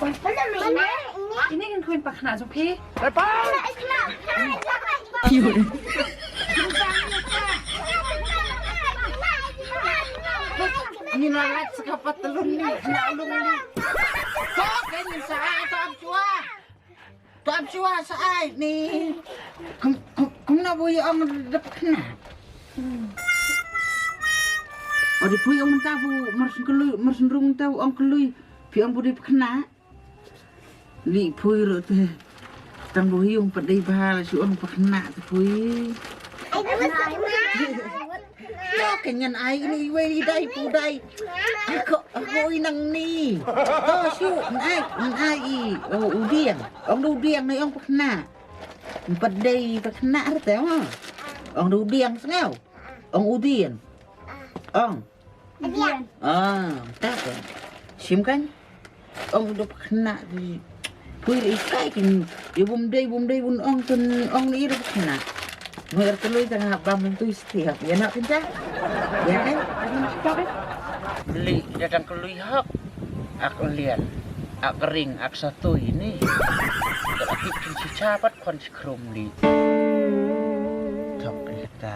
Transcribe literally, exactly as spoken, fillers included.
Ini kan kawin pakna jong phi. Ni na rat saka patlun ni na ulung ni. Ko kan sa ai to am chua. To am chua sa ai ni. Kum kum kum na bu ong da pakna. Odi pui ong ta bu mars kului mars rung ta ong kului. Phi ong bu di pakna. Li phui ro te. Tang bo hiung pat dei bha la shu ong pakna te phui. Yo ke ngan ai ni wei dai pu dai. Ako ako i nang ni. To shu ngan ai ngan ai i. Oh udiang. Ong udiang ni ong pakna. Pat dei pakna ro te ma. Ong udiang sngau. Ong udiang. Ong. Adian. Ah, tak. Sim kan? Ong dok kena di. Pui ri kai kin. Ya bum dei bum dei bun ong tun ong ni dok kena. Mer kelui tengah bam tu setiap. Ya nak pinta. Ya kan? Beli datang kelui hok. Ak lian. Ak kering, ak satu ini. Tapi kin si capat kon si krum di. Tok kita.